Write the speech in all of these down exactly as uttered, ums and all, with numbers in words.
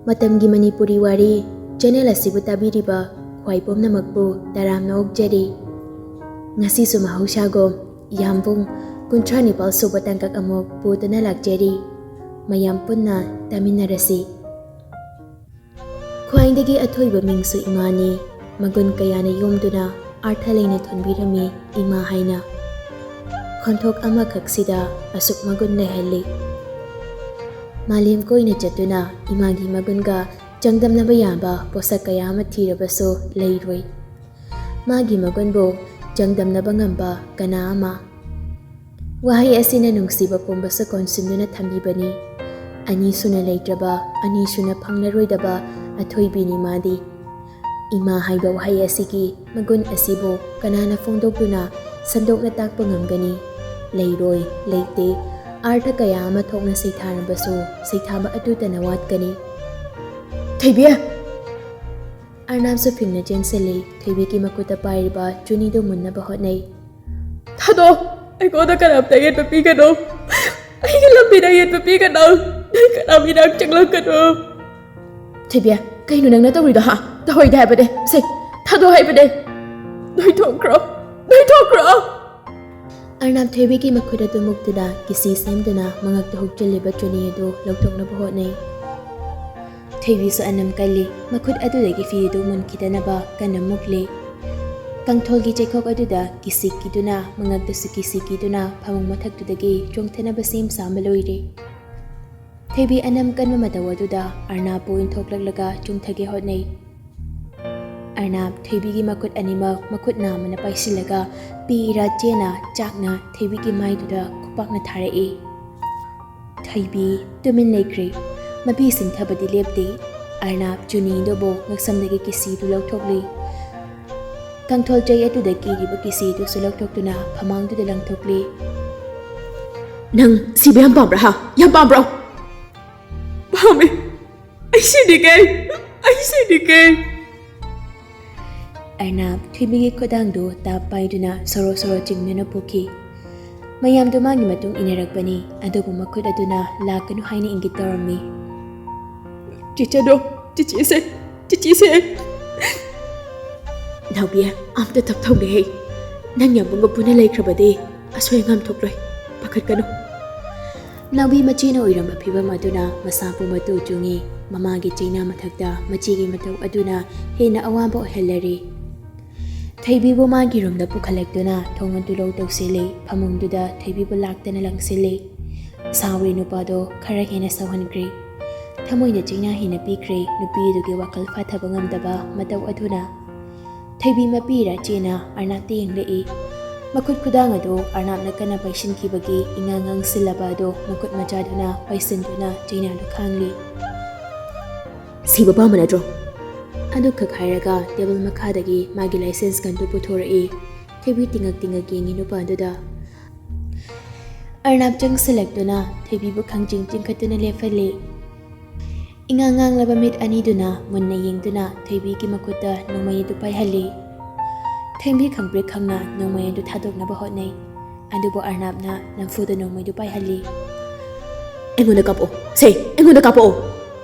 ꯃꯇꯝꯒꯤ ꯃꯅꯤꯄꯨꯔꯤ ꯋꯥꯔꯤ ꯆꯦꯅꯦꯜ ꯑꯁꯤꯕꯨ ꯇꯥꯕꯤꯔꯤꯕ ꯈ꯭ꯋꯥꯏ ꯄꯨꯝꯅꯃꯛꯄꯨ ꯇꯔꯥꯝꯅ ꯑꯣꯛꯆꯔꯤ꯫ ꯉꯁꯤꯁꯨ ꯃꯍꯧꯁꯥꯒꯨꯝ ꯌꯥꯝꯕꯨꯡ ꯀꯨꯟꯊ꯭ꯔꯥ ꯅꯤꯄꯥꯜ ꯁꯨꯕ ꯇꯥꯡꯀꯛ ꯑꯃꯨꯛ ꯄꯨꯗꯨꯅ ꯂꯥꯛꯆꯔꯤ꯫ ꯃꯌꯥꯝ ꯄꯨꯟꯅ ꯇꯥꯃꯤꯟꯅꯔꯁꯤ꯫ ꯈ꯭ꯋꯥꯏꯗꯒꯤ ꯑꯊꯣꯏꯕ ꯃꯤꯡꯁꯨ ꯏꯃꯥꯅꯤ꯫ ꯃꯒꯨꯟ ꯀꯌꯥꯅ ꯌꯣꯝꯗꯨꯅ ꯑꯥꯔꯊ ꯂꯩꯅ ꯊꯣꯟꯕꯤꯔꯝꯃꯤ ꯏꯃꯥ ꯍꯥꯏꯅ꯫ ꯈꯣꯟꯊꯣꯛ ꯑꯃꯈꯛꯁꯤꯗ ꯑꯁꯨꯛ ꯃꯒꯨꯟ ꯂꯩꯍꯜꯂꯤ꯫ ꯃꯥꯂꯦꯝ ꯀꯣꯏꯅ ꯆꯠꯇꯨꯅ ꯏꯃꯥꯒꯤ ꯃꯒꯨꯟꯒ ꯆꯥꯡꯗꯝꯅꯕ ꯌꯥꯕ ꯄꯣꯠꯁꯛ ꯀꯌꯥ ꯑꯃ ꯊꯤꯔꯕꯁꯨ ꯂꯩꯔꯣꯏ꯫ ꯃꯥꯒꯤ ꯃꯒꯨꯟꯕꯨ ꯆꯥꯡꯗꯝꯅꯕ ꯉꯝꯕ ꯀꯅꯥ ꯑꯃ? ꯋꯥꯍꯩ ꯑꯁꯤꯅ ꯅꯨꯡꯁꯤꯕ ꯄꯨꯝꯕꯁꯨ ꯀꯣꯟꯁꯤꯟꯗꯨꯅ ꯊꯝꯕꯤꯕꯅꯤ꯫ ꯑꯅꯤꯁꯨꯅ ꯂꯩꯇ꯭ꯔꯕ, ꯑꯅꯤꯁꯨꯅ ꯐꯪꯂꯔꯣꯏꯗꯕ ꯑꯊꯣꯏꯕꯤꯅꯤ ꯃꯥꯗꯤ꯫ ꯏꯃꯥ ꯍꯥꯏꯕ ꯋꯥꯍꯩ ꯑꯁꯤꯒꯤ ꯃꯒꯨꯟ ꯑꯁꯤꯕꯨ ꯀꯅꯥꯅ ꯐꯣꯡꯗꯣꯛꯇꯨꯅ ꯁꯟꯗꯣꯛꯅ ꯇꯥꯛꯄ ꯉꯝꯒꯅꯤ? ꯂꯩꯔꯣꯏ, ꯂꯩꯇꯦ꯫ ꯑꯥꯔꯊ ꯀꯌꯥ ꯑꯃ ꯊꯣꯛꯅ ꯁꯩꯊꯥꯔꯕꯁꯨ ꯁꯩꯊꯥꯕ ꯑꯗꯨꯇꯅ ꯋꯥꯠꯀꯅꯤ꯫ ꯊꯣꯏꯕꯤ! ꯑꯔꯅꯥꯞꯁꯨ ꯐꯤꯡꯅ ꯆꯦꯟꯁꯤꯜꯂꯤ꯫ ꯊꯣꯏꯕꯤꯒꯤ ꯃꯈꯨꯠꯇ ꯄꯥꯏꯔꯤꯕ ꯆꯨꯅꯤꯗꯨ ꯃꯨꯟꯅꯕ ꯍꯣꯠꯅꯩ꯫ ꯊꯥꯗꯣꯛ! ꯑꯩꯉꯣꯟꯗ ꯀꯅꯥꯝꯇ ꯑꯌꯦꯠꯄ ꯄꯤꯒꯅꯨ꯫ ꯑꯩꯒꯤ ꯂꯝꯕꯤꯗ ꯑꯌꯦꯠꯄ ꯄꯤꯒꯅꯨ꯫ ꯅꯪ ꯀꯅꯥꯝ ꯏꯅꯥꯛ ꯆꯪꯂꯛꯀꯅꯨ꯫ ꯊꯣꯏꯕꯤ, ꯀꯩꯅꯣ ꯅꯪꯅ ꯇꯧꯔꯤꯗꯣ, ꯍꯥ? ꯇꯧꯍꯩꯗꯦ ꯍꯥꯏꯕꯅꯦ꯫ ꯁꯦ, ꯊꯥꯗꯣꯛ ꯍꯥꯏꯕꯅꯦ꯫ ꯅꯣꯏꯊꯣꯛꯈ꯭ꯔꯣ꯫ ꯅꯣꯏꯊꯣꯛꯈ꯭ꯔꯣ꯫ ꯑꯔꯅꯥꯞ ꯊꯣꯏꯕꯤꯒꯤ ꯃꯈꯨꯠ ꯑꯗꯨ ꯃꯨꯛꯇꯨꯅ ꯀꯤꯁꯤ ꯁꯦꯝꯗꯨꯅ ꯃꯉꯛꯇ ꯍꯨꯛꯆꯤꯜꯂꯤꯕ ꯆꯨꯅꯤ ꯑꯗꯨ ꯂꯧꯊꯣꯛꯅꯕ ꯍꯣꯠꯅꯩ꯫ ꯊꯣꯏꯕꯤꯁꯨ ꯑꯅꯝ ꯀꯜꯂꯤ꯫ ꯃꯈꯨꯠ ꯑꯗꯨꯗꯒꯤ ꯐꯤ ꯑꯗꯨ ꯃꯨꯟꯈꯤꯗꯅꯕ ꯀꯟꯅ ꯃꯨꯛꯂꯤ꯫ ꯀꯪꯊꯣꯜꯒꯤ ꯆꯩꯈꯣꯛ ꯑꯗꯨꯗ ꯀꯤꯁꯤ ꯀꯤꯗꯨꯅ, ꯃꯉꯛꯇꯁꯨ ꯀꯤꯁꯤ ꯀꯤꯗꯨꯅ ꯐꯃꯨꯡ ꯃꯊꯛꯇꯨꯗꯒꯤ ꯆꯣꯡꯊꯅꯕ ꯁꯦꯝ ꯁꯥꯕ ꯂꯣꯏꯔꯦ꯫ ꯊꯣꯏꯕꯤ ꯑꯅꯝ ꯀꯟꯕ ꯃꯇꯧ ꯑꯗꯨꯗ ꯑꯔꯅꯥꯞꯄꯨ ꯏꯟꯊꯣꯛꯂꯛꯂꯒ ꯆꯣꯡꯊꯒꯦ ꯍꯣꯠꯅꯩ꯫ ꯑꯔꯅꯥꯞ ꯊꯣꯏꯕꯤꯒꯤ ꯃꯈꯨꯠ ꯑꯅꯤꯃꯛ ꯃꯈꯨꯠ ꯅꯥꯝꯃꯅ ꯄꯥꯏꯁꯤꯜꯂꯒ ꯄꯤ ꯏꯔꯥ ꯆꯦꯅ ꯆꯥꯛꯅ ꯊꯣꯏꯕꯤꯒꯤ ꯃꯥꯏꯗꯨꯗ ꯈꯨꯄꯥꯛꯅ ꯊꯥꯔꯛꯏ꯫ ꯊꯣꯏꯕꯤ ꯇꯨꯃꯤꯟ ꯂꯩꯈ꯭ꯔꯦ꯫ ꯃꯄꯤ ꯁꯤꯡꯊꯕꯗꯤ ꯂꯦꯞꯇꯦ꯫ ꯑꯔꯅꯥꯞ ꯆꯨꯅꯤꯗꯨꯕꯨ ꯉꯛꯁꯝꯗꯒꯤ ꯀꯤꯁꯤꯗꯨ ꯂꯧꯊꯣꯛꯂꯤ꯫ ꯀꯪꯊꯣꯜ ꯆꯩ ꯑꯗꯨꯗ ꯀꯤꯔꯤꯕ ꯀꯤꯁꯤꯗꯨꯁꯨ ꯂꯧꯊꯣꯛꯇꯨꯅ ꯐꯃꯥꯡꯗꯨꯗ ꯂꯪꯊꯣꯛꯂꯤ꯫ "ꯅꯪ ꯁꯤꯕ ꯌꯥꯝ ꯄꯥꯝꯕ꯭ꯔꯥ, ꯍꯥ? ꯌꯥꯝ ꯄꯥꯝꯕ꯭ꯔꯣ?" "ꯄꯥꯝꯃꯤ꯫ ꯑꯩ ꯁꯤꯅꯤꯡꯉꯦ꯫ ꯑꯩ ꯁꯤꯅꯤꯡꯉꯦ꯫" ꯑꯔꯅꯥꯞ ꯊꯣꯏꯕꯤꯒꯤ ꯈꯨꯗꯥꯡꯗꯨ ꯇꯥꯞ ꯄꯥꯏꯗꯨꯅ ꯁꯣꯔꯣ ꯁꯣꯔꯣ ꯆꯤꯡꯗꯨꯅ ꯄꯨꯈꯤ꯫ ꯃꯌꯥꯝꯗꯨ ꯃꯥꯒꯤ ꯃꯇꯨꯡ ꯏꯟꯅꯔꯛꯄꯅꯤ, ꯑꯗꯨꯕꯨ ꯃꯈꯨꯠ ꯑꯗꯨꯅ ꯂꯥꯛꯀꯅꯨ ꯍꯥꯏꯅ ꯏꯪꯒꯤꯠ ꯇꯧꯔꯝꯃꯤ꯫ ꯆꯤꯆꯦꯗꯣ, ꯆꯤꯆꯦꯁꯦ, ꯆꯤꯆꯦꯁꯦ꯫ ꯅꯥꯎꯕꯤ, ꯑꯝꯇ ꯇꯞꯊꯧꯅꯦꯍꯦ꯫ ꯅꯪ ꯌꯥꯝꯕꯨꯡꯒ ꯄꯨꯟꯅ ꯂꯩꯈ꯭ꯔꯕꯗꯤ ꯑꯁꯣꯏ ꯑꯉꯥꯝ ꯊꯣꯛꯂꯣꯏ꯫ ꯄꯥꯈꯠꯀꯅꯨ꯫ ꯅꯥꯎꯕꯤ ꯃꯆꯦꯅ ꯑꯣꯏꯔꯝꯕ ꯐꯤꯕꯝ ꯑꯗꯨꯅ ꯃꯁꯥ ꯄꯨꯝꯕ ꯇꯨ ꯆꯨꯡꯉꯤ꯫ ꯃꯃꯥꯒꯤ ꯆꯩꯅꯥ ꯃꯊꯛꯇ ꯃꯆꯦꯒꯤ ꯃꯇꯧ ꯑꯗꯨꯅ ꯍꯦꯟꯅ ꯑꯋꯥꯕ ꯑꯣꯏꯍꯜꯂꯔꯤ꯫ ꯊꯣꯏꯕꯤꯕꯨ ꯃꯥꯒꯤ ꯔꯨꯝꯗ ꯄꯨꯈꯠꯂꯛꯇꯨꯅ ꯊꯣꯡ ꯑꯗꯨ ꯂꯣꯛ ꯇꯧꯁꯤꯜꯂꯤ꯫ ꯐꯃꯨꯡꯗꯨꯗ ꯊꯣꯏꯕꯤꯕꯨ ꯂꯥꯛꯇꯅ ꯂꯪꯁꯤꯜꯂꯤ꯫ ꯁꯥꯎꯔꯤ ꯅꯨꯄꯥꯗꯣ ꯈꯔ ꯍꯦꯟꯅ ꯁꯥꯎꯍꯟꯈ꯭ꯔꯦ꯫ ꯊꯃꯣꯏꯅ ꯆꯩꯅꯥ ꯍꯦꯟꯅ ꯄꯤꯈ꯭ꯔꯦ꯫ ꯅꯨꯄꯤ ꯑꯗꯨꯒꯤ ꯋꯥꯈꯜ ꯐꯥꯊꯕ ꯉꯝꯗꯕ ꯃꯇꯧ ꯑꯗꯨꯅ ꯊꯣꯏꯕꯤ ꯃꯄꯤ ꯔꯥꯆꯦꯅ ꯑꯔꯅꯥꯞꯇ ꯌꯦꯡꯂꯛꯏ꯫ ꯃꯈꯨꯠ ꯈꯨꯗꯥꯡ ꯑꯗꯨ ꯑꯔꯅꯥꯞꯅ ꯀꯟꯅ ꯄꯥꯏꯁꯤꯟꯈꯤꯕꯒꯤ ꯏꯉꯥꯡ ꯉꯥꯡꯁꯤꯜꯂꯕ ꯑꯗꯨ ꯃꯈꯨꯠ ꯃꯆꯥꯗꯨꯅ ꯄꯥꯏꯁꯤꯟꯗꯨꯅ ꯆꯩꯅꯥꯗꯨ ꯈꯥꯡꯂꯤ꯫ "ꯁꯤꯕ ꯄꯥꯝꯕ ꯅꯠꯇ꯭ꯔꯣ?" ꯑꯗꯨꯈꯛ ꯍꯥꯏꯔꯒ ꯇꯦꯕꯜ ꯃꯈꯥꯗꯒꯤ ꯃꯥꯒꯤ ꯂꯥꯏꯁꯦꯟꯁ ꯒꯟꯗꯨ ꯄꯨꯊꯣꯔꯛꯏ꯫ ꯊꯣꯏꯕꯤ ꯇꯤꯡꯉꯛ ꯇꯤꯡꯉꯛ ꯌꯦꯡꯉꯤ ꯅꯨꯄꯥꯗꯨꯗ꯫ ꯑꯔꯅꯥꯞ ꯆꯪꯁꯤꯜꯂꯛꯇꯨꯅ ꯊꯣꯏꯕꯤꯕꯨ ꯈꯪꯆꯤꯡ ꯆꯤꯡꯈꯠꯇꯨꯅ ꯂꯦꯞꯍꯜꯂꯤ꯫ ꯏꯉꯥꯡ ꯉꯥꯡꯂꯕ ꯃꯤꯠ ꯑꯅꯤꯗꯨꯅ ꯃꯨꯟꯅ ꯌꯦꯡꯗꯨꯅ ꯊꯣꯏꯕꯤꯒꯤ ꯃꯈꯨꯠꯇ ꯅꯣꯡꯃꯩ ꯑꯗꯨ ꯄꯥꯏꯍꯜꯂꯤ꯫ ꯊꯣꯏꯕꯤ ꯈꯪꯄ꯭ꯔꯦꯛ ꯈꯪꯅ ꯅꯣꯡꯃꯩ ꯑꯗꯨ ꯊꯥꯗꯣꯛꯅꯕ ꯍꯣꯠꯅꯩ꯫ ꯑꯗꯨꯕꯨ ꯑꯔꯅꯥꯞꯅ ꯅꯝꯐꯨꯗ ꯅꯣꯡꯃꯩꯗꯨ ꯄꯥꯏꯍꯜꯂꯤ꯫ "ꯑꯩꯉꯣꯟꯗ ꯀꯥꯞꯄꯛꯑꯣ꯫ ꯁꯦ, ꯑꯩꯉꯣꯟꯗ ꯀꯥꯞꯄꯛꯑꯣ!"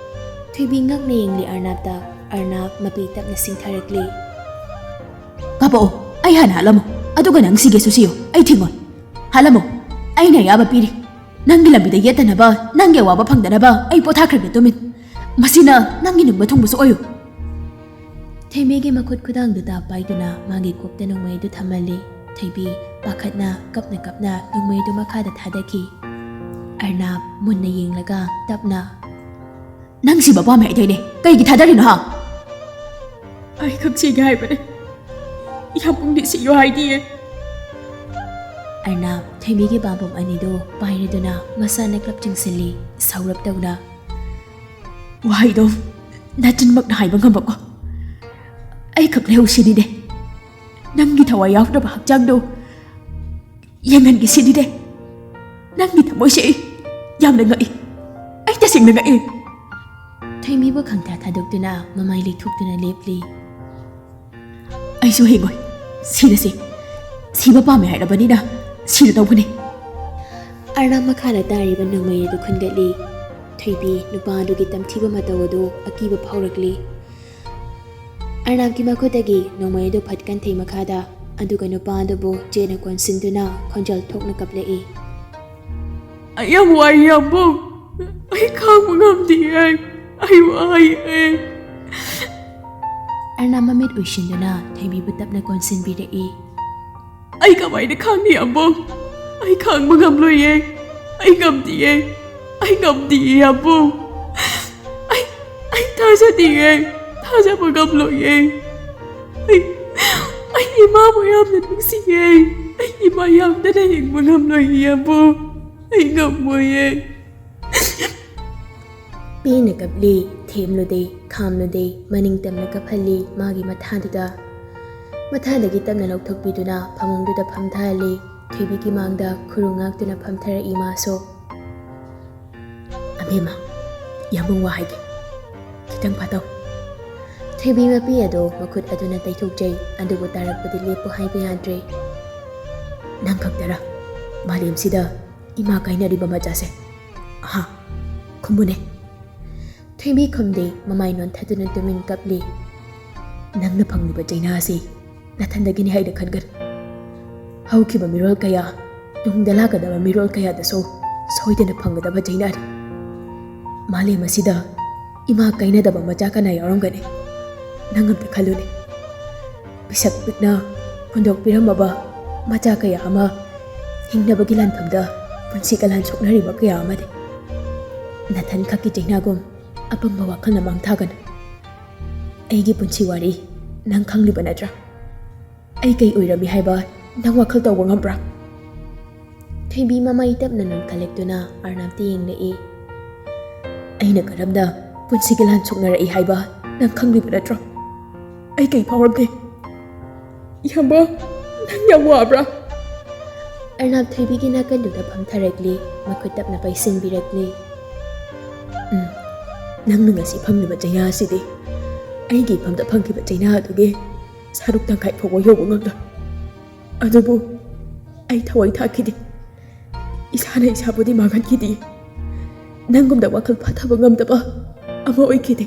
ꯊꯣꯏꯕꯤ ꯉꯛꯅ ꯌꯦꯡꯂꯤ ꯑꯔꯅꯥꯞꯇ꯫ ꯑꯔꯅꯥꯞ ꯃꯄꯤ ꯇꯞꯅ ꯁꯤꯡꯊꯔꯛꯂꯤ꯫ "ꯀꯥꯞꯄꯛꯑꯣ꯫ ꯑꯩ ꯍꯥꯟꯅ ꯍꯥꯠꯂꯝꯃꯣ꯫ ꯑꯗꯨꯒ ꯅꯪ ꯁꯤꯒꯦꯁꯨ ꯁꯤꯌꯣ꯫ ꯑꯩ ꯊꯤꯡꯉꯣꯏ꯫ ꯍꯥꯠꯂꯝꯃꯣ꯫ ꯑꯩꯅ ꯑꯌꯥꯕ ꯄꯤꯔꯤ꯫ ꯅꯪꯒꯤ ꯂꯝꯕꯤꯗ ꯌꯦꯠꯇꯅꯕ, ꯅꯪꯒꯤ ꯑꯋꯥꯕ ꯐꯪꯗꯅꯕ ꯑꯩ ꯄꯣꯊꯥꯈ꯭ꯔꯒꯦ ꯇꯨꯃꯤꯟ꯫ ꯃꯁꯤꯅ ꯅꯪꯒꯤ ꯅꯤꯡꯕ ꯊꯨꯡꯕꯁꯨ ꯑꯣꯏꯌꯨ꯫" ꯊꯣꯏꯕꯤꯒꯤ ꯃꯈꯨꯠ ꯈꯨꯗꯥꯡꯗꯨꯗ ꯄꯥꯏꯗꯨꯅ ꯃꯥꯒꯤ ꯀꯣꯛꯇ ꯅꯣꯡꯃꯩꯗꯨ ꯊꯝꯍꯜꯂꯤ꯫ ꯊꯣꯏꯕꯤ ꯄꯥꯈꯠꯅ ꯀꯞꯅ ꯀꯞꯅ ꯅꯣꯡꯃꯩꯗꯨ ꯃꯈꯥꯗ ꯊꯥꯗꯈꯤ꯫ ꯑꯔꯅꯥꯞ ꯃꯨꯟꯅ ꯌꯦꯡꯂꯒ ꯇꯞꯅ, "ꯅꯪ ꯁꯤꯕ ꯄꯥꯝꯃꯦ ꯍꯥꯏꯗꯥꯏꯅꯦ? ꯀꯩꯒꯤ ꯊꯥꯗꯔꯤꯅꯣ, ꯍꯥ?" "ꯑꯩ ꯈꯛ ꯁꯤꯒꯦ ꯍꯥꯏꯕꯅꯦ꯫ ꯌꯥꯝꯕꯨꯡꯗꯤ ꯁꯤꯌꯣ ꯍꯥꯏꯗꯤꯌꯦ꯫" ꯑꯔꯅꯥꯞ ꯊꯣꯏꯕꯤꯒꯤ ꯄꯥꯝꯕꯣꯝ ꯑꯅꯤꯗꯨ ꯄꯥꯏꯔꯗꯨꯅ ꯃꯁꯥꯅ ꯀ꯭ꯂꯞ ꯆꯤꯡꯁꯤꯜꯂꯤ, ꯁꯥꯎꯔꯞ ꯇꯧꯅ꯫ "ꯋꯥꯍꯩꯗꯣ ꯅꯆꯤꯟꯃꯛꯅ ꯍꯥꯏꯕ ꯉꯝꯕꯀꯣ꯫ ꯑꯩ ꯈꯛ ꯂꯩꯍꯧꯁꯤꯅꯤꯅꯦ꯫ ꯅꯪꯒꯤ ꯊꯋꯥꯏ ꯌꯥꯎꯗꯕ ꯍꯛꯆꯥꯡꯗꯣ ꯌꯦꯡꯍꯟꯒꯦ ꯁꯤꯅꯤꯅꯦ꯫ ꯅꯪꯒꯤ ꯊꯃꯣꯏꯁꯦ ꯑꯩ ꯌꯥꯝꯅ ꯉꯛꯏ꯫ ꯑꯩ ꯇꯁꯦꯡꯅ ꯉꯛꯏ꯫" ꯊꯣꯏꯕꯤꯕꯨ ꯈꯪꯊꯥ ꯊꯥꯗꯣꯛꯇꯨꯅ ꯃꯃꯥꯏ ꯂꯩꯊꯣꯛꯇꯨꯅ ꯂꯦꯞꯂꯤ꯫ "ꯑꯩꯁꯨ ꯍꯤꯡꯉꯣꯏ꯫ ꯁꯤꯔꯁꯤ꯫ ꯁꯤꯕ ꯄꯥꯝꯃꯦ ꯍꯥꯏꯔꯕꯅꯤꯅ ꯁꯤꯔꯗꯧꯕꯅꯤ꯫" ꯑꯔꯅꯥꯞ ꯃꯈꯥꯗ ꯇꯥꯔꯤꯕ ꯅꯣꯡꯃꯩ ꯑꯗꯨ ꯈꯨꯟꯒꯠꯂꯤ꯫ ꯊꯣꯏꯕꯤ ꯅꯨꯄꯥ ꯑꯗꯨꯒꯤ ꯇꯝꯊꯤꯕ ꯃꯇꯧ ꯑꯗꯨ ꯑꯀꯤꯕ ꯐꯥꯎꯔꯛꯂꯤ꯫ ꯑꯔꯅꯥꯞꯀꯤ ꯃꯈꯨꯠꯇꯒꯤ ꯅꯣꯡꯃꯩ ꯑꯗꯨ ꯐꯠ ꯀꯟꯊꯩ ꯃꯈꯥꯗ, ꯑꯗꯨꯒ ꯅꯨꯄꯥ ꯑꯗꯨꯕꯨ ꯆꯦꯅ ꯀꯣꯟꯁꯤꯟꯗꯨꯅ ꯈꯣꯟꯖꯦꯜ ꯊꯣꯛꯅ ꯀꯞꯂꯛꯏ꯫ "ꯑꯩ ꯌꯥꯝ ꯋꯥꯏ, ꯌꯥꯝꯕꯨꯡ꯫ ꯑꯩ ꯈꯥꯡꯕ ꯉꯝꯗꯤꯌꯦ꯫ ꯑꯩ ꯋꯥꯏꯌꯦ꯫" ꯑꯔꯅꯥꯞ ꯃꯃꯤꯠ ꯎꯏꯁꯤꯟꯗꯨꯅ ꯊꯣꯏꯕꯤꯕꯨ ꯇꯞꯅ ꯀꯣꯟꯁꯤꯟꯕꯤꯔꯛꯏ꯫ "ꯑꯩ ꯀꯃꯥꯏꯅ ꯈꯥꯡꯅꯤ, ꯌꯥꯝꯕꯨꯡ? ꯑꯩ ꯈꯥꯡꯕ ꯉꯝꯂꯣꯏꯌꯦ꯫ ꯑꯩ ꯉꯝꯗꯤꯌꯦ꯫ ꯑꯩ ꯉꯝꯗꯤꯌꯦ, ꯌꯥꯝꯕꯨꯡ꯫ ꯑꯩ, ꯑꯩ ꯊꯥꯖꯗꯤꯌꯦ꯫ ꯊꯥꯖꯕ ꯉꯝꯂꯣꯏꯌꯦ꯫ ꯑꯩ, ꯑꯩ ꯏꯃꯥꯕꯨ ꯌꯥꯝꯅ ꯅꯨꯡꯁꯤꯌꯦ꯫ ꯑꯩ ꯏꯃꯥ ꯌꯥꯎꯗꯅ ꯍꯤꯡꯕ ꯉꯝꯂꯣꯏꯌꯦ, ꯌꯥꯝꯕꯨꯡ꯫ ꯑꯩ ꯉꯝꯃꯣꯏꯌꯦ꯫" ꯄꯦꯟꯅ ꯀꯞꯂꯤ, ꯊꯦꯝꯂꯨꯗꯦ, ꯈꯥꯝꯂꯨꯗꯦ, ꯃꯅꯤꯡ ꯇꯝꯅ ꯀꯞꯍꯜꯂꯤ ꯃꯥꯒꯤ ꯃꯊꯥꯗꯨꯗ꯫ ꯃꯊꯥꯗꯒꯤ ꯇꯞꯅ ꯂꯧꯊꯣꯛꯄꯤꯗꯨꯅ ꯐꯃꯨꯡꯗꯨꯗ ꯐꯝꯊꯍꯜꯂꯤ꯫ ꯊꯣꯏꯕꯤꯒꯤ ꯃꯥꯡꯗ ꯈꯨꯔꯨ ꯉꯥꯛꯇꯨꯅ ꯐꯝꯊꯔꯛꯏ ꯃꯥꯁꯨ꯫ "ꯑꯕꯦꯝꯃ, ꯌꯥꯝꯕꯨꯡ ꯋꯥ ꯍꯥꯏꯒꯦ꯫ ꯈꯤꯇꯪ ꯐꯥꯇꯧ꯫" ꯊꯣꯏꯕꯤ ꯃꯄꯤ ꯑꯗꯨ ꯃꯈꯨꯠ ꯑꯗꯨꯅ ꯇꯩꯊꯣꯛꯆꯩ, ꯑꯗꯨꯕꯨ ꯇꯥꯔꯛꯄꯗꯤ ꯂꯦꯞꯄꯨ ꯍꯥꯏꯕ ꯌꯥꯗ꯭ꯔꯦ꯫ "ꯅꯪ ꯈꯛꯇꯔ ꯃꯥꯂꯦꯝꯁꯤꯗ ꯏꯃꯥ ꯀꯥꯏꯅꯔꯤꯕ ꯃꯆꯥꯁꯦ? ꯑꯍꯥ, ꯈꯨꯝꯃꯨꯅꯦ?" ꯊꯣꯏꯕꯤ ꯈꯨꯝꯗꯦ, ꯃꯃꯥꯏ ꯅꯣꯟꯊꯗꯨꯅ ꯇꯨꯃꯤꯟ ꯀꯞꯂꯤ꯫ "ꯅꯪꯅ ꯐꯪꯂꯤꯕ ꯆꯩꯅꯥ ꯑꯁꯤ ꯅꯊꯟꯗꯒꯤꯅꯤ ꯍꯥꯏꯅ ꯈꯟꯒꯅꯨ꯫ ꯍꯧꯈꯤꯕ ꯃꯤꯔꯣꯜ ꯀꯌꯥ, ꯇꯨꯡꯗ ꯂꯥꯛꯀꯗꯕ ꯃꯤꯔꯣꯜ ꯀꯌꯥꯗꯁꯨ ꯁꯣꯏꯗꯅ ꯐꯪꯒꯗꯕ ꯆꯩꯅꯥꯅꯤ꯫ ꯃꯥꯂꯦꯝ ꯑꯁꯤꯗ ꯏꯃꯥ ꯀꯥꯏꯅꯗꯕ ꯃꯆꯥ ꯀꯅꯥ ꯌꯥꯎꯔꯝꯒꯅꯤ? ꯅꯪ ꯑꯝꯇ ꯈꯜꯂꯨꯅꯦ꯫ ꯄꯤꯁꯛ ꯄꯤꯛꯅ ꯍꯨꯟꯗꯣꯛꯄꯤꯔꯝꯃꯕ ꯃꯆꯥ ꯀꯌꯥ ꯑꯃ ꯍꯤꯡꯅꯕꯒꯤ ꯂꯥꯟꯐꯝꯗ ꯄꯨꯟꯁꯤ ꯀꯂꯥꯟ ꯁꯣꯛꯅꯔꯤꯕ ꯀꯌꯥ ꯑꯃꯗꯤ꯫ ꯅꯊꯟꯈꯛꯀꯤ ꯆꯩꯅꯥꯒꯨꯝ ꯑꯄꯪꯕ ꯋꯥꯈꯜꯅ ꯃꯥꯡꯊꯥꯒꯅꯨ꯫ ꯑꯩꯒꯤ ꯄꯨꯟꯁꯤ ꯋꯥꯔꯤ ꯅꯪ ꯈꯪꯂꯤꯕ ꯅꯠꯇ꯭ꯔꯥ? ꯑꯩ ꯀꯩ ꯑꯣꯏꯔꯝꯃꯤ ꯍꯥꯏꯕ ꯅꯪ ꯋꯥꯈꯜ ꯇꯧꯕ ꯉꯝꯕ꯭ꯔꯥ?" ꯊꯣꯏꯕꯤ ꯃꯃꯥꯏ ꯇꯞꯅ ꯅꯣꯟꯈꯠꯂꯛꯇꯨꯅ ꯑꯔꯅꯥꯞꯇ ꯌꯦꯡꯂꯛꯏ꯫ "ꯑꯩꯅ ꯀꯔꯝꯅ ꯄꯨꯟꯁꯤꯒꯤ ꯂꯥꯟ ꯁꯣꯛꯅꯔꯛꯏ ꯍꯥꯏꯕ ꯅꯪ ꯈꯪꯂꯤꯕ ꯅꯠꯇ꯭ꯔꯣ? ꯑꯩ ꯀꯩ ꯐꯥꯎꯔꯝꯗꯦ꯫ ꯏꯌꯥꯝꯕ, ꯅꯪ ꯌꯥꯝ ꯋꯥꯕ꯭ꯔꯥ?" ꯑꯔꯅꯥꯞ ꯊꯣꯏꯕꯤꯒꯤ ꯅꯥꯀꯟꯗꯨꯗ ꯐꯝꯊꯔꯛꯂꯤ, ꯃꯈꯨꯠ ꯇꯞꯅ ꯄꯥꯏꯁꯤꯟꯕꯤꯔꯛꯂꯤ꯫ "ꯎꯝ, ꯅꯪꯅ ꯉꯁꯤ ꯐꯪꯂꯤꯕ ꯆꯩꯅꯥ ꯑꯁꯤꯗꯤ ꯑꯩꯒꯤ ꯏꯐꯝꯗ ꯐꯪꯈꯤꯕ ꯆꯩꯅꯥ ꯑꯗꯨꯒꯤ ꯁꯔꯨꯛ ꯇꯪꯈꯥꯏ ꯐꯥꯎꯕ ꯌꯧꯕ ꯉꯝꯂꯣꯏ꯫ ꯑꯗꯨꯕꯨ ꯑꯩ ꯊꯋꯥꯏ ꯊꯥꯛꯈꯤꯗꯦ꯫ ꯏꯁꯥꯅ ꯏꯁꯥꯕꯨꯗꯤ ꯃꯥꯡꯍꯟꯈꯤꯗꯦ꯫ ꯅꯪꯒꯨꯝꯅ ꯋꯥꯈꯜ ꯐꯥꯊꯕ ꯉꯝꯗꯕ ꯑꯃ ꯑꯣꯏꯈꯤꯗꯦ꯫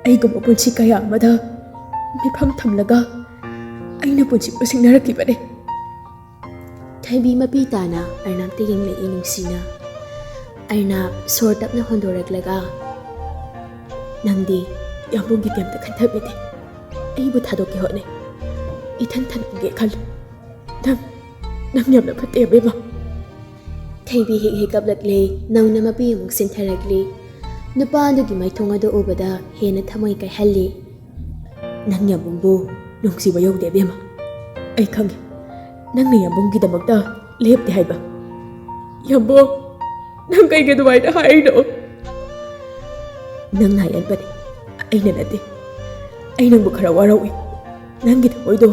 ꯑꯩꯒꯨꯝꯕ ꯄꯨꯟꯁꯤ ꯀꯌꯥ ꯑꯃꯗ ꯃꯤꯐꯝ ꯊꯝꯂꯒ ꯑꯩꯅ ꯄꯨꯟꯁꯤꯕꯨ ꯁꯤꯡꯅꯔꯛꯈꯤꯕꯅꯦ꯫ ꯊꯣꯏꯕꯤ ꯃꯄꯤ ꯇꯥꯅ ꯑꯔꯅꯥꯞꯇ ꯌꯦꯡꯂꯛꯏ ꯅꯨꯡꯁꯤꯅ꯫ ꯑꯔꯅꯥꯞ ꯁꯣꯔ ꯇꯞꯅ ꯍꯣꯟꯗꯣꯔꯛꯂꯒ, "ꯅꯪꯗꯤ ꯌꯥꯝꯕꯨꯡꯒꯤ ꯀꯩꯝꯇ ꯈꯟꯊꯕꯤꯗꯦ꯫ ꯑꯩꯕꯨ ꯊꯥꯗꯣꯛꯀꯦ ꯍꯣꯠꯅꯩ꯫ ꯏꯊꯟ ꯊꯟꯒꯦ ꯈꯜꯂꯤ꯫ ꯅꯪ, ꯅꯪ ꯌꯥꯝꯅ ꯐꯠꯇꯦ ꯑꯕꯦꯝꯃ꯫" ꯊꯣꯏꯕꯤ ꯍꯦꯛ ꯍꯦꯛ ꯀꯞꯂꯛꯂꯦ꯫ ꯅꯧꯅ ꯃꯄꯤ ꯑꯃꯨꯛ ꯁꯤꯟꯊꯔꯛꯂꯤ꯫ ꯅꯨꯄꯥ ꯑꯗꯨꯒꯤ ꯃꯥꯏꯊꯣꯡ ꯑꯗꯨ ꯎꯕꯗ ꯍꯦꯟꯅ ꯊꯃꯣꯏ ꯀꯥꯏꯍꯜꯂꯤ꯫ "ꯅꯪ ꯌꯥꯝꯕꯨꯡꯕꯨ ꯅꯨꯡꯁꯤꯕ ꯌꯧꯗꯦ ꯑꯕꯦꯝꯃ꯫ ꯑꯩ ꯈꯪꯉꯤ꯫ ꯅꯪꯅ ꯌꯥꯝꯕꯨꯡꯒꯤꯗꯃꯛꯇ ꯂꯦꯞꯇꯦ ꯍꯥꯏꯕ꯫" "ꯌꯥꯝꯕꯨꯡ, ꯅꯪ ꯀꯩꯒꯤ ꯑꯗꯨꯃꯥꯏꯅ ꯍꯥꯏꯔꯤꯅꯣ?" "ꯅꯪ ꯅꯥꯌꯦꯟꯕꯅꯤ, ꯑꯩꯅ ꯅꯠꯇꯦ꯫ ꯑꯩ ꯅꯪꯕꯨ ꯈꯔ ꯋꯥꯔꯧꯏ꯫ ꯅꯪꯒꯤ ꯊꯃꯣꯏꯗꯣ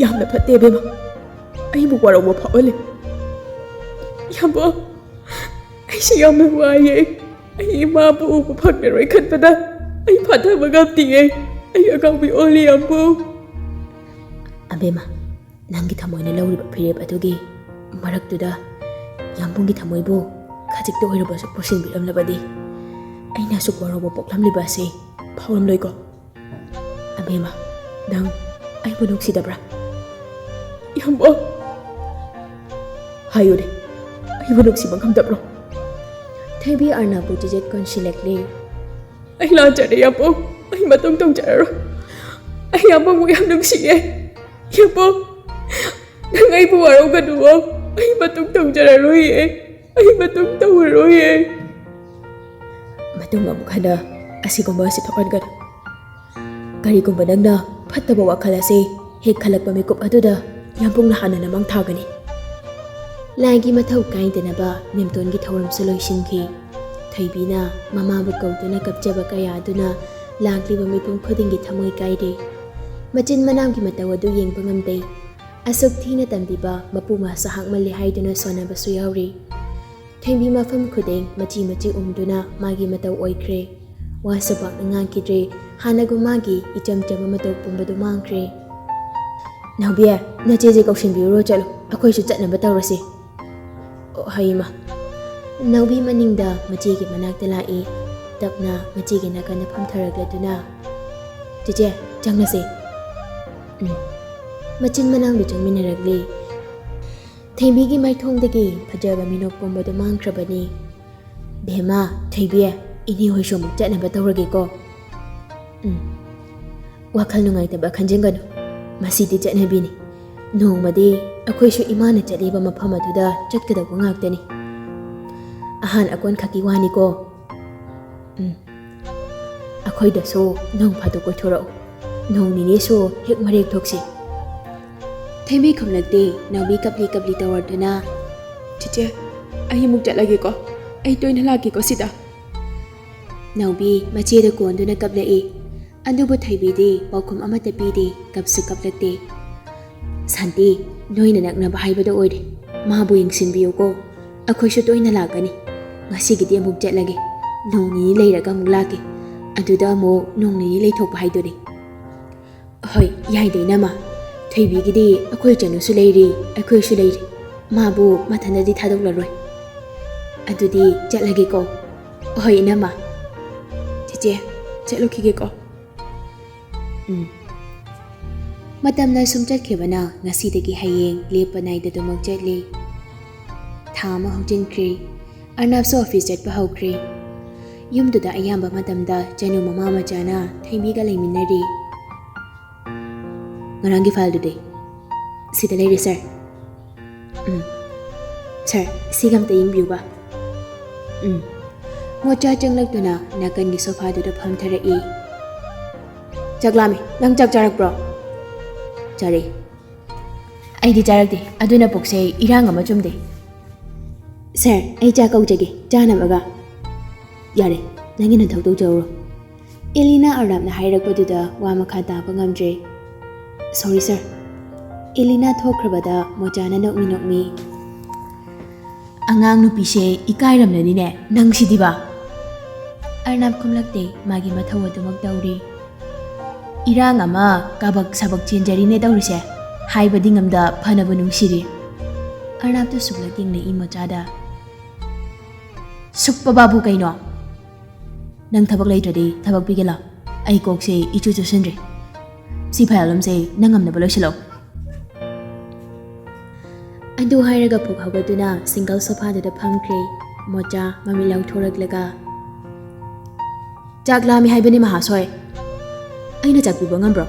ꯌꯥꯝꯅ ꯐꯠꯇꯦ ꯏꯕꯦꯝꯃ꯫ ꯑꯩꯕꯨ ꯋꯥꯔꯧꯕ ꯐꯥꯎꯍꯜꯂꯦ꯫ ꯌꯥꯝꯕꯨꯡ, ꯑꯩꯁꯦ ꯌꯥꯝꯅ ꯋꯥꯏꯌꯦ꯫ ꯑꯩ ꯏꯃꯥꯕꯨ ꯎꯕ ꯐꯪꯂꯔꯣꯏ ꯈꯟꯕꯗ ꯑꯩ ꯐꯥꯊꯕ ꯉꯝꯗꯤꯌꯦ꯫ ꯑꯩ ꯑꯉꯥꯎꯕꯤ ꯑꯣꯜꯂꯤ ꯌꯥꯝꯕꯨꯡ꯫" "ꯑꯕꯦꯝꯃ, ꯅꯪꯒꯤ ꯊꯃꯣꯏꯅ ꯂꯧꯔꯤꯕ ꯐꯤꯔꯦꯞ ꯑꯗꯨꯒꯤ ꯃꯔꯛꯇꯨꯗ ꯌꯥꯝꯕꯨꯡꯒꯤ ꯊꯃꯣꯏꯕꯨ ꯈꯖꯤꯛꯇ ꯑꯣꯏꯔꯕꯁꯨ ꯄꯨꯁꯤꯟꯕꯤꯔꯝꯂꯕꯗꯤ ꯑꯩꯅ ꯑꯁꯨꯛ ꯋꯥꯔꯧꯕ ꯄꯣꯛꯂꯝꯂꯤꯕ ꯑꯁꯤ ꯐꯥꯎꯔꯝꯂꯣꯏꯀꯣ꯫ ꯑꯕꯦꯝꯃ, ꯅꯪ ꯑꯩꯕꯨ ꯅꯨꯡꯁꯤꯗꯕ꯭ꯔꯥ?" "ꯌꯥꯝꯕꯨꯡ, ꯍꯥꯏꯌꯨꯅꯦ, ꯑꯩꯕꯨ ꯅꯨꯡꯁꯤꯕ ꯉꯝꯗꯕ꯭ꯔꯣ?" ꯊꯣꯏꯕꯤ ꯑꯔꯅꯥꯞꯄꯨ ꯆꯤꯖꯦꯠ ꯀꯣꯟꯁꯤꯜꯂꯛꯂꯦ꯫ "ꯑꯩ ꯂꯥꯟꯖꯔꯦ ꯌꯥꯝꯕꯨꯡ, ꯑꯩ ꯃꯇꯨꯡ ꯇꯧꯖꯔꯔꯣꯏ꯫ ꯑꯩ ꯌꯥꯝꯕꯨꯡꯕꯨ ꯌꯥꯝ ꯅꯨꯡꯁꯤꯌꯦ꯫ ꯌꯥꯝꯕꯨꯡ, ꯅꯪ ꯑꯩꯕꯨ ꯋꯥꯔꯧꯒꯅꯨ꯫ ꯑꯩ ꯃꯇꯨꯡ ꯇꯧꯖꯔꯔꯣꯏꯌꯦ꯫ ꯑꯩ ꯃꯇꯨꯡ ꯇꯧꯔꯔꯣꯏꯌꯦ꯫" "ꯃꯇꯨꯡ ꯑꯃꯨꯛ ꯍꯟꯅ ꯑꯁꯤꯒꯨꯝꯕ ꯑꯁꯤ ꯊꯣꯛꯍꯟꯒꯅꯨ꯫ ꯀꯔꯤꯒꯨꯝꯕ ꯅꯪꯅ ꯐꯠꯇꯕ ꯋꯥꯈꯜ ꯑꯁꯤ ꯍꯦꯛ ꯈꯜꯂꯛꯄ ꯃꯤꯀꯨꯞ ꯑꯗꯨꯗ ꯌꯥꯝꯕꯨꯡꯅ ꯍꯥꯟꯅ ꯅꯃꯥꯡ ꯊꯥꯒꯅꯤ꯫" ꯂꯥꯏꯒꯤ ꯃꯊꯧ ꯀꯥꯏꯗꯅꯕ ꯃꯦꯝꯇꯣꯟꯒꯤ ꯊꯧꯔꯝꯁꯨ ꯂꯣꯏꯁꯤꯟꯈꯤ꯫ ꯊꯣꯏꯕꯤꯅ ꯃꯃꯥꯕꯨ ꯀꯧꯗꯨꯅ ꯀꯞꯆꯕ ꯀꯌꯥ ꯑꯗꯨꯅ ꯂꯥꯛꯂꯤꯕ ꯃꯤꯄꯨꯝ ꯈꯨꯗꯤꯡꯒꯤ ꯊꯃꯣꯏ ꯀꯥꯏꯔꯦ꯫ ꯃꯆꯤꯟ ꯃꯅꯥꯎꯒꯤ ꯃꯇꯧ ꯑꯗꯨ ꯌꯦꯡꯕ ꯉꯝꯗꯦ꯫ ꯑꯁꯨꯛ ꯊꯤꯅ ꯇꯝꯕꯤꯕ ꯃꯄꯨ ꯃꯥꯁꯨ ꯍꯥꯛꯃꯜꯂꯦ ꯍꯥꯏꯗꯨꯅ ꯁꯣꯟꯅꯕꯁꯨ ꯌꯥꯎꯔꯤ꯫ ꯊꯣꯏꯕꯤ ꯃꯐꯝ ꯈꯨꯗꯤꯡ ꯃꯆꯤ ꯃꯆꯤ ꯎꯝꯗꯨꯅ ꯃꯥꯒꯤ ꯃꯇꯧ ꯑꯣꯏꯈ꯭ꯔꯦ꯫ ꯋꯥꯁꯨ ꯄꯥꯛꯅ ꯉꯥꯡꯈꯤꯗ꯭ꯔꯦ꯫ ꯍꯥꯟꯅꯒꯨꯝ ꯃꯥꯒꯤ ꯏꯆꯝ ꯆꯝꯕ ꯃꯇꯧ ꯄꯨꯝꯕꯗꯨ ꯃꯥꯡꯈ꯭ꯔꯦ꯫ "ꯅꯥꯎꯕꯤ, ꯅꯆꯦꯁꯦ ꯀꯧꯁꯤꯟꯕꯤꯔꯨꯔꯣ ꯆꯠꯂꯣ, ꯑꯩꯈꯣꯏꯁꯨ ꯆꯠꯅꯕ ꯇꯧꯔꯁꯤ꯫" "ꯑꯣ, ꯍꯩꯃ, ꯅꯥꯎꯕꯤ ꯃꯅꯤꯡꯗ ꯃꯆꯦꯒꯤ ꯃꯅꯥꯛꯇ ꯂꯥꯛꯏ꯫ ꯇꯞꯅ ꯃꯆꯦꯒꯤ ꯅꯥꯀꯟꯗ ꯐꯝꯊꯔꯛꯂꯗꯨꯅ, "ꯆꯦꯆꯦ, ꯆꯪꯂꯁꯦ꯫" ꯎꯝ꯫ ꯃꯆꯤꯟ ꯃꯅꯥꯎꯗꯨ ꯆꯪꯃꯤꯟꯅꯔꯛꯂꯤ꯫ ꯊꯣꯏꯕꯤꯒꯤ ꯃꯥꯏꯊꯣꯡꯗꯒꯤ ꯐꯖꯕ ꯃꯤꯅꯣꯛ ꯄꯣꯝꯕꯗꯨ ꯃꯥꯡꯈ꯭ꯔꯕꯅꯤ꯫ "ꯕꯦꯝꯃ, ꯊꯣꯏꯕꯤ, ꯏꯅꯦ ꯍꯣꯏꯁꯨ ꯑꯃꯨꯛ ꯆꯠꯅꯕ ꯇꯧꯔꯒꯦꯀꯣ꯫" "ꯎꯝ, ꯋꯥꯈꯜ ꯅꯨꯡꯉꯥꯏꯇꯕ ꯈꯟꯖꯤꯟꯒꯅꯨ꯫ ꯃꯁꯤꯗꯤ ꯆꯠꯅꯕꯤꯅꯤ꯫ ꯅꯣꯡꯃꯗꯤ ꯑꯩꯈꯣꯏꯁꯨ ꯏꯃꯥꯅ ꯆꯠꯂꯤꯕ ꯃꯐꯝ ꯑꯗꯨꯗ ꯆꯠꯀꯗꯧꯕ ꯉꯥꯛꯇꯅꯤ꯫ ꯑꯍꯥꯟ ꯑꯀꯣꯟ ꯈꯛꯀꯤ ꯋꯥꯅꯤꯀꯣ꯫" "ꯎꯝ, ꯑꯩꯈꯣꯏꯗꯁꯨ ꯅꯣꯡ ꯐꯥꯗꯣꯛ ꯀꯣꯏꯊꯣꯔꯛꯎ꯫ ꯅꯣꯡ ꯅꯤꯅꯤꯁꯨ ꯍꯦꯛ ꯃꯔꯦꯛ ꯊꯣꯛꯁꯤ꯫" ꯊꯣꯏꯕꯤ ꯈꯨꯝꯂꯛꯇꯦ꯫ ꯅꯥꯎꯕꯤ ꯀꯞꯂꯤ ꯀꯞꯂꯤ ꯇꯧꯔꯗꯨꯅ, "ꯆꯦꯆꯦ, ꯑꯩ ꯑꯃꯨꯛ ꯆꯠꯂꯒꯦꯀꯣ꯫ ꯑꯩ ꯇꯣꯏꯅ ꯂꯥꯛꯀꯦꯀꯣ ꯁꯤꯗ꯫" ꯅꯥꯎꯕꯤ ꯃꯆꯦꯗ ꯀꯣꯟꯗꯨꯅ ꯀꯞꯂꯛꯏ꯫ ꯑꯗꯨꯕꯨ ꯊꯣꯏꯕꯤꯗꯤ ꯄꯥꯎꯈꯨꯝ ꯑꯃꯠꯇ ꯄꯤꯗꯦ, ꯀꯞꯁꯨ ꯀꯞꯂꯛꯇꯦ꯫ "ꯁꯥꯟꯇꯤ, ꯅꯣꯏꯅ ꯅꯛꯅꯕ ꯍꯥꯏꯕꯗꯣ ꯑꯣꯏꯔꯦ꯫ ꯃꯥꯕꯨ ꯌꯦꯡꯁꯤꯟꯕꯤꯌꯨꯀꯣ꯫ ꯑꯩꯈꯣꯏꯁꯨ ꯇꯣꯏꯅ ꯂꯥꯛꯀꯅꯤ꯫ ꯉꯁꯤꯒꯤꯗꯤ ꯑꯃꯨꯛ ꯆꯠꯂꯒꯦ꯫ ꯅꯣꯡ ꯅꯤꯅꯤ ꯂꯩꯔꯒ ꯑꯃꯨꯛ ꯂꯥꯛꯀꯦ꯫ ꯑꯗꯨꯗ ꯑꯃꯨꯛ ꯅꯣꯡ ꯅꯤꯅꯤ ꯂꯩꯊꯣꯛꯄ ꯍꯥꯏꯗꯨꯅꯤ꯫" "ꯍꯣꯏ, ꯌꯥꯏꯗ, ꯏꯅꯝꯃ꯫ ꯊꯣꯏꯕꯤꯒꯤꯗꯤ ꯑꯩꯈꯣꯏ ꯏꯆꯟꯁꯨ ꯂꯩꯔꯤ, ꯑꯩꯈꯣꯏꯁꯨ ꯂꯩꯔꯤ꯫ ꯃꯥꯕꯨ ꯃꯊꯟꯗꯗꯤ ꯊꯥꯗꯣꯛꯂꯔꯣꯏ꯫ ꯑꯗꯨꯗꯤ ꯆꯠꯂꯒꯦꯀꯣ꯫" "ꯍꯣꯏ, ꯏꯅꯝꯃ꯫ ꯆꯦꯆꯦ, ꯆꯠꯂꯨꯈꯤꯒꯦꯀꯣ꯫" ꯎꯝ꯫ ꯃꯇꯝꯅ ꯁꯨꯝ ꯆꯠꯈꯤꯕꯅ ꯉꯁꯤꯗꯒꯤ ꯍꯌꯦꯡ ꯂꯦꯞꯄ ꯅꯥꯏꯗꯗꯨꯃꯛ ꯆꯠꯂꯤ꯫ ꯊꯥ ꯑꯃ ꯍꯧꯖꯤꯟꯈ꯭ꯔꯦ꯫ ꯑꯔꯅꯥꯞꯁꯨ ꯑꯣꯐꯤꯁ ꯆꯠꯄ ꯍꯧꯈ꯭ꯔꯦ꯫ ꯌꯨꯝꯗꯨꯗ ꯑꯌꯥꯝꯕ ꯃꯇꯝꯗ ꯆꯅꯨ ꯃꯃꯥ ꯃꯆꯥꯅ ꯊꯣꯏꯕꯤꯒ ꯂꯩꯃꯤꯟꯅꯔꯤ꯫ "ꯉꯔꯥꯡꯒꯤ ꯐꯥꯏꯜꯗꯨꯗꯤ?" "ꯁꯤꯗ ꯂꯩꯔꯦ, ꯁꯥꯔ꯫" "ꯎꯝ꯫ ꯁꯥꯔ, ꯁꯤꯒ ꯑꯝꯇ ꯌꯦꯡꯕꯤꯌꯨꯕ꯫" ꯎꯝ꯫ ꯃꯣꯆꯥ ꯆꯪꯂꯛꯇꯨꯅ ꯅꯥꯀꯟꯒꯤ ꯁꯣꯐꯥꯗꯨꯗ ꯐꯝꯊꯔꯛꯏ꯫ "ꯆꯥꯛ ꯂꯥꯝꯃꯦ꯫ ꯅꯪ ꯆꯥꯛ ꯆꯥꯔꯛꯄ꯭ꯔꯣ?" "ꯆꯥꯔꯦ꯫" "ꯑꯩꯗꯤ ꯆꯥꯔꯛꯇꯦ꯫ ꯑꯗꯨꯅ ꯄꯨꯛꯁꯦ ꯏꯔꯥꯡ ꯑꯃ ꯆꯨꯝꯗꯦ꯫" "ꯁꯥꯔ, ꯑꯩ ꯆꯥꯛ ꯀꯧꯖꯒꯦ, ꯆꯥꯅꯕꯒ꯫" "ꯌꯥꯔꯦ, ꯅꯪꯒꯤ ꯅꯊꯧ ꯇꯧꯖꯍꯧꯔꯣ꯫" ꯑꯦꯂꯤꯅꯥ ꯑꯔꯅꯥꯞꯅ ꯍꯥꯏꯔꯛꯄꯗꯨꯗ ꯋꯥ ꯃꯈꯥ ꯇꯥꯕ ꯉꯝꯗ꯭ꯔꯦ꯫ "ꯁꯣꯔꯤ, ꯁꯥꯔ꯫" ꯑꯦꯂꯤꯅꯥ ꯊꯣꯛꯈ꯭ꯔꯕꯗ ꯃꯣꯆꯥꯅ ꯅꯣꯛꯃꯤ ꯅꯣꯛꯃꯤ, "ꯑꯉꯥꯡ ꯅꯨꯄꯤꯁꯦ ꯏꯀꯥꯏꯔꯝꯂꯅꯤꯅꯦ ꯅꯪꯁꯤꯗꯤꯕ꯫" ꯑꯔꯅꯥꯞ ꯈꯨꯝꯂꯛꯇꯦ, ꯃꯥꯒꯤ ꯃꯊꯧ ꯑꯗꯨꯃꯛ ꯇꯧꯔꯤ꯫ "ꯏꯔꯥꯡ ꯑꯃ ꯀꯥꯕꯛ ꯁꯥꯕꯛ ꯆꯦꯟꯖꯔꯤꯅꯦ ꯇꯧꯔꯤꯁꯦ꯫ ꯍꯥꯏꯕꯗꯤ ꯉꯝꯗ ꯐꯅꯕ ꯅꯨꯡꯁꯤꯔꯤ꯫" ꯑꯔꯅꯥꯞꯇ ꯁꯨꯛꯂꯛ ꯌꯦꯡꯂꯛꯏ ꯃꯣꯆꯥꯗ꯫ ꯁꯨꯞꯄ ꯕꯥꯕꯨ ꯀꯩꯅꯣ? ꯅꯪ ꯊꯕꯛ ꯂꯩꯇ꯭ꯔꯗꯤ ꯊꯕꯛ ꯄꯤꯒꯦ ꯂꯥꯎ꯫ ꯑꯩ ꯀꯣꯛꯁꯦ ꯏꯆꯨ ꯆꯨꯁꯤꯟꯗ꯭ꯔꯦ꯫ ꯁꯤ ꯐꯥꯏꯜ ꯑꯃꯁꯦ ꯅꯪ ꯉꯝꯅꯕ ꯂꯣꯏꯁꯤꯜꯂꯣ꯫ ꯑꯗꯨ ꯍꯥꯏꯔꯒ ꯐꯨꯛ ꯍꯧꯒꯠꯇꯨꯅ ꯁꯤꯡꯒꯜ ꯁꯣꯐꯥꯗꯨꯗ ꯐꯝꯈ꯭ꯔꯦ꯫ ꯃꯣꯆꯥ ꯃꯃꯤꯠ ꯂꯥꯎꯊꯣꯔꯛꯂꯒ, "ꯆꯥꯛ ꯂꯥꯝꯃꯤ ꯍꯥꯏꯕꯅꯤ ꯃꯍꯥꯁꯣꯏ꯫ ꯑꯩꯅ ꯆꯥꯛ ꯄꯤꯕ ꯉꯝꯕ꯭ꯔꯣ?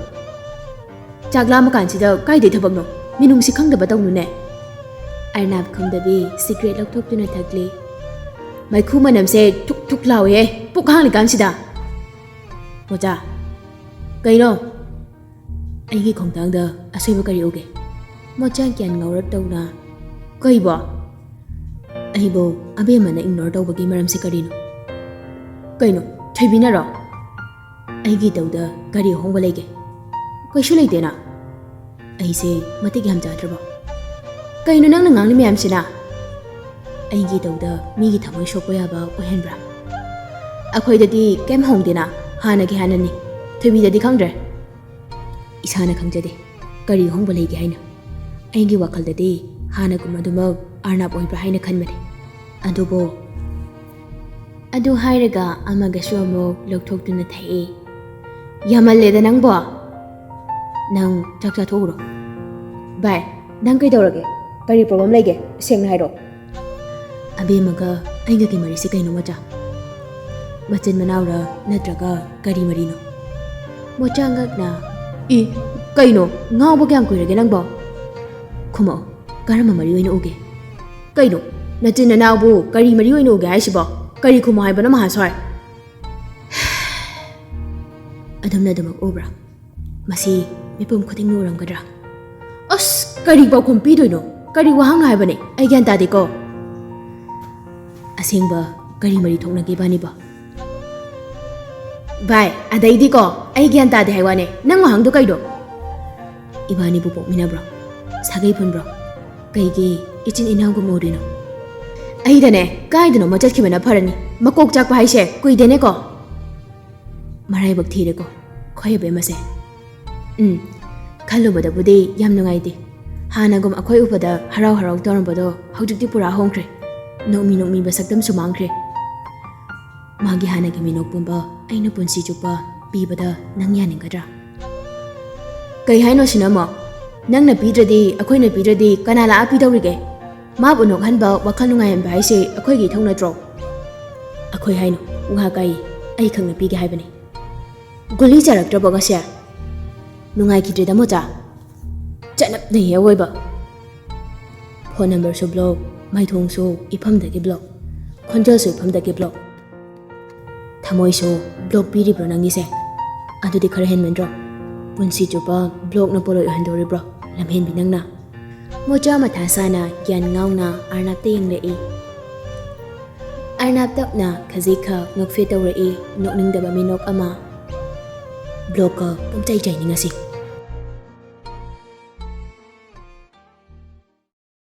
ꯆꯥꯛ ꯂꯥꯝꯃ ꯀꯥꯟꯁꯤꯗ ꯀꯥꯏꯗꯩ ꯊꯕꯛꯅꯣ? ꯃꯤꯅꯨꯡꯁꯤ ꯈꯪꯗꯕ ꯇꯧꯅꯨꯅꯦ꯫" ꯑꯔꯅꯥꯞ ꯈꯪꯗꯕꯤ ꯁꯤꯒꯔꯦꯠ ꯂꯧꯊꯣꯛꯇꯨꯅ ꯊꯛꯂꯤ꯫ "ꯃꯩꯈꯨ ꯃꯅꯝꯁꯦ ꯊꯨꯛ ꯊꯨꯛ ꯂꯥꯎꯋꯦꯍꯦ, ꯄꯨꯛ ꯍꯥꯡꯂꯤꯀꯥꯟꯁꯤꯗ꯫" "ꯃꯣꯆꯥ, ꯀꯩꯅꯣ? ꯑꯩꯒꯤ ꯈꯣꯡꯊꯥꯡꯗ ꯑꯁꯣꯏꯕ ꯀꯔꯤ ꯎꯒꯦ?" ꯃꯣꯆꯥ ꯒ꯭ꯌꯥꯟ ꯉꯥꯎꯔꯞ ꯇꯧꯅ, "ꯀꯩꯕꯣ? ꯑꯩꯕꯨ ꯑꯕꯦꯝꯃꯅ ꯏꯒꯅꯣꯔ ꯇꯧꯕꯒꯤ ꯃꯔꯝꯁꯦ ꯀꯔꯤꯅꯣ? ꯀꯩꯅꯣ, ꯊꯣꯏꯕꯤꯅꯔꯣ? ꯑꯩꯒꯤ ꯇꯧꯗ ꯀꯔꯤ ꯑꯍꯣꯡꯕ ꯂꯩꯒꯦ? ꯀꯩꯁꯨ ꯂꯩꯇꯦꯅ꯫ ꯑꯩꯁꯦ ꯃꯇꯤꯛ ꯌꯥꯝ ꯆꯥꯗ꯭ꯔꯕꯣ? ꯀꯩꯅꯣ ꯅꯪꯅ ꯉꯥꯡꯂꯤ ꯃꯌꯥꯝꯁꯤꯅ? ꯑꯩꯒꯤ ꯇꯧꯗ ꯃꯤꯒꯤ ꯊꯃꯣꯏ ꯁꯣꯛꯄ ꯌꯥꯕ ꯑꯣꯏꯍꯟꯕ꯭ꯔꯥ? ꯑꯩꯈꯣꯏꯗꯗꯤ ꯀꯩꯝ ꯍꯣꯡꯗꯦꯅ, ꯍꯥꯟꯅꯒꯤ ꯍꯥꯟꯅꯅꯤ꯫ ꯊꯣꯏꯕꯤꯗꯗꯤ ꯈꯪꯗ꯭ꯔꯦ꯫ ꯏꯁꯥꯅ ꯈꯪꯖꯗꯦ ꯀꯔꯤ ꯑꯍꯣꯡꯕ ꯂꯩꯒꯦ ꯍꯥꯏꯅ꯫ ꯑꯩꯒꯤ ꯋꯥꯈꯜꯗꯗꯤ ꯍꯥꯟꯅꯒꯨꯝ ꯑꯗꯨꯃꯛ ꯑꯔꯅꯥꯞ ꯑꯣꯏꯕ꯭ꯔꯥ ꯍꯥꯏꯅ ꯈꯟꯕꯅꯦ꯫ ꯑꯗꯨꯕꯨ" ꯑꯗꯨ ꯍꯥꯏꯔꯒ ꯑꯃꯒꯁꯨ ꯑꯃꯨꯛ ꯂꯧꯊꯣꯛꯇꯨꯅ ꯊꯛꯏ꯫ "ꯌꯥꯝꯃꯜꯂꯦꯗ ꯅꯪꯕꯣ꯫ ꯅꯪ ꯆꯥꯛ ꯆꯥꯊꯣꯛꯎꯔꯣ꯫" "ꯚꯥꯏ, ꯅꯪ ꯀꯩꯗꯧꯔꯒꯦ? ꯀꯔꯤ ꯄ꯭ꯔꯣꯕ꯭ꯂꯦꯝ ꯂꯩꯒꯦ? ꯁꯦꯡꯅ ꯍꯥꯏꯔꯣ꯫" "ꯑꯕꯦꯝꯃꯒ ꯑꯩꯒꯒꯤ ꯃꯔꯤꯁꯦ ꯀꯩꯅꯣ ꯃꯣꯆꯥ? ꯃꯆꯤꯟ ꯃꯅꯥꯎꯔ ꯅꯠꯇ꯭ꯔꯒ ꯀꯔꯤ ꯃꯔꯤꯅꯣ?" ꯃꯣꯆꯥ ꯉꯛꯅ, "ꯏ, ꯀꯩꯅꯣ? ꯉꯥꯎꯕ ꯀꯌꯥꯝ ꯀꯨꯏꯔꯒꯦ ꯅꯪꯕꯣ? ꯈꯨꯝꯃꯛꯑꯣ, ꯀꯔꯝꯕ ꯃꯔꯤ ꯑꯣꯏꯅ ꯎꯒꯦ?" "ꯀꯩꯅꯣ? ꯅꯆꯤꯟ ꯅꯅꯥꯎꯕꯨ ꯀꯔꯤ ꯃꯔꯤ ꯑꯣꯏꯅ ꯎꯒꯦ ꯍꯥꯏꯁꯤꯕꯣ? ꯀꯔꯤ ꯈꯨꯝꯃꯣ ꯍꯥꯏꯕꯅꯣ ꯃꯍꯥꯁꯣꯏ?" "ꯑꯗꯨꯝꯅ ꯑꯗꯨꯃꯛ ꯎꯕ꯭ꯔꯥ? ꯃꯁꯤ ꯃꯤꯄꯨꯝ ꯈꯨꯗꯤꯡꯅ ꯎꯔꯝꯒꯗ꯭ꯔꯥ?" "ꯑꯁ, ꯀꯔꯤ ꯄꯥꯎꯈꯨꯝ ꯄꯤꯗꯣꯏꯅꯣ? ꯀꯔꯤ ꯋꯥꯍꯪꯅꯣ ꯍꯥꯏꯕꯅꯦ? ꯑꯩ ꯒ꯭ꯌꯥꯟ ꯇꯥꯗꯦꯀꯣ꯫ ꯑꯁꯦꯡꯕ ꯀꯔꯤ ꯃꯔꯤ ꯊꯣꯛꯅꯒꯦ ꯏꯕꯥꯅꯤꯕꯣ?" "ꯚꯥꯏ, ꯑꯗꯩꯗꯤꯀꯣ, ꯑꯩ ꯒ꯭ꯌꯥꯟ ꯇꯥꯗꯦ ꯍꯥꯏ ꯋꯥꯅꯦ꯫ ꯅꯪ ꯋꯥꯍꯪꯗꯣ ꯀꯩꯅꯣ?" "ꯏꯕꯥꯅꯤꯕꯨ ꯄꯣꯛꯃꯤꯟꯅꯕ꯭ꯔꯣ? ꯁꯥꯒꯩ ꯄꯨꯟꯕ꯭ꯔꯣ? ꯀꯩꯒꯤ ꯏꯆꯤꯟ ꯏꯅꯥꯎꯒꯨꯝ ꯎꯔꯤꯅꯣ?" "ꯑꯩꯗꯅꯦ, ꯀꯥꯏꯗꯅꯣꯃ ꯆꯠꯈꯤꯕꯅ ꯐꯔꯅꯤ꯫ ꯃꯀꯣꯛ ꯆꯥꯛꯄ ꯍꯥꯏꯁꯦ ꯀꯨꯏꯗꯦꯅꯦꯀꯣ꯫" "ꯃꯔꯥꯏꯕꯛ ꯊꯤꯔꯦꯀꯣ, ꯈꯣꯏ ꯑꯕꯦꯝꯃꯁꯦ꯫ ꯎꯝ, ꯈꯜꯂꯨꯕꯗꯕꯨꯗꯤ ꯌꯥꯝ ꯅꯨꯡꯉꯥꯏꯇꯦ꯫ ꯍꯥꯟꯅꯒꯨꯝ ꯑꯩꯈꯣꯏ ꯎꯕꯗ ꯍꯔꯥꯎ ꯍꯔꯥꯎ ꯇꯧꯔꯝꯕꯗꯣ ꯍꯧꯖꯤꯛꯇꯤ ꯄꯨꯔꯥ ꯍꯣꯡꯈ꯭ꯔꯦ꯫ ꯅꯣꯛꯃꯤ ꯅꯣꯛꯃꯤꯕ ꯁꯛꯇꯝꯁꯨ ꯃꯥꯡꯈ꯭ꯔꯦ꯫ ꯃꯥꯒꯤ ꯍꯥꯟꯅꯒꯤ ꯃꯤꯅꯣꯛ ꯄꯨꯝꯕ ꯑꯩꯅ ꯄꯨꯟꯁꯤ ꯆꯨꯞꯄ ꯄꯤꯕꯗ ꯅꯪ ꯌꯥꯅꯤꯡꯒꯗ꯭ꯔꯥ? ꯀꯩ ꯍꯥꯏꯅꯣ ꯁꯤꯅꯃꯣ? ꯅꯪꯅ ꯄꯤꯗ꯭ꯔꯗꯤ, ꯑꯩꯈꯣꯏꯅ ꯄꯤꯗ꯭ꯔꯗꯤ ꯀꯅꯥ ꯂꯥꯛꯑ ꯄꯤꯗꯧꯔꯤꯒꯦ? ꯃꯥꯕꯨ ꯅꯣꯛꯍꯟꯕ, ꯋꯥꯈꯜ ꯅꯨꯡꯉꯥꯏꯍꯟꯕ ꯍꯥꯏꯁꯦ ꯑꯩꯈꯣꯏꯒꯤ ꯏꯊꯧ ꯅꯠꯇ꯭ꯔꯣ? ꯑꯩꯈꯣꯏ ꯍꯥꯏꯅꯨ, ꯋꯥ ꯀꯥꯏ, ꯑꯩ ꯈꯛꯅ ꯄꯤꯒꯦ ꯍꯥꯏꯕꯅꯤ꯫ ꯒꯨꯂꯤ ꯆꯥꯔꯛꯇ꯭ꯔꯕꯣ ꯉꯁꯤ? ꯅꯨꯡꯉꯥꯏꯈꯤꯗ꯭ꯔꯦꯗ ꯃꯣꯆꯥ꯫ ꯆꯅꯞꯅꯩꯌꯦ ꯑꯋꯣꯏꯕ꯫ ꯐꯣꯟ ꯅꯝꯕꯔꯁꯨ ꯕ꯭ꯂꯣꯛ, ꯃꯥꯏꯊꯣꯡꯁꯨ ꯏꯐꯝꯗꯒꯤ ꯕ꯭ꯂꯣꯛ, ꯈꯣꯟꯖꯦꯜꯁꯨ ꯏꯐꯝꯗꯒꯤ ꯕ꯭ꯂꯣꯛ꯫ ꯊꯃꯣꯏꯁꯨ ꯕ꯭ꯂꯣꯛ ꯄꯤꯔꯤꯕ꯭ꯔꯣ ꯅꯪꯒꯤꯁꯦ? ꯑꯗꯨꯗꯤ ꯈꯔ ꯍꯦꯟꯃꯟꯗ꯭ꯔꯣ? ꯄꯨꯟꯁꯤ ꯆꯨꯞꯄ ꯕ꯭ꯂꯣꯛꯅ ꯄꯣꯂꯣꯏ ꯑꯣꯏꯍꯟꯗꯧꯔꯤꯕ꯭ꯔꯣ, ꯂꯝꯍꯦꯟꯕꯤ ꯅꯪꯅ? ꯃꯣꯆꯥ ꯃꯊꯥ ꯁꯥꯅ ꯒ꯭ꯌꯥꯟ ꯉꯥꯎꯅ ꯑꯔꯅꯥꯞꯇ ꯌꯦꯡꯂꯛꯏ꯫ ꯑꯔꯅꯥꯞ ꯇꯞꯅ ꯈꯖꯤꯛꯈꯛ ꯅꯣꯛꯐꯦꯠ ꯇꯧꯔꯛꯏ, ꯅꯣꯛꯅꯤꯡꯗꯕ ꯃꯤꯅꯣꯛ ꯑꯃ꯫ ꯕ꯭ꯂꯣꯛꯀ ꯄꯨꯡꯆꯥꯏ ꯆꯥꯏꯅꯤꯡꯉꯁꯤ꯫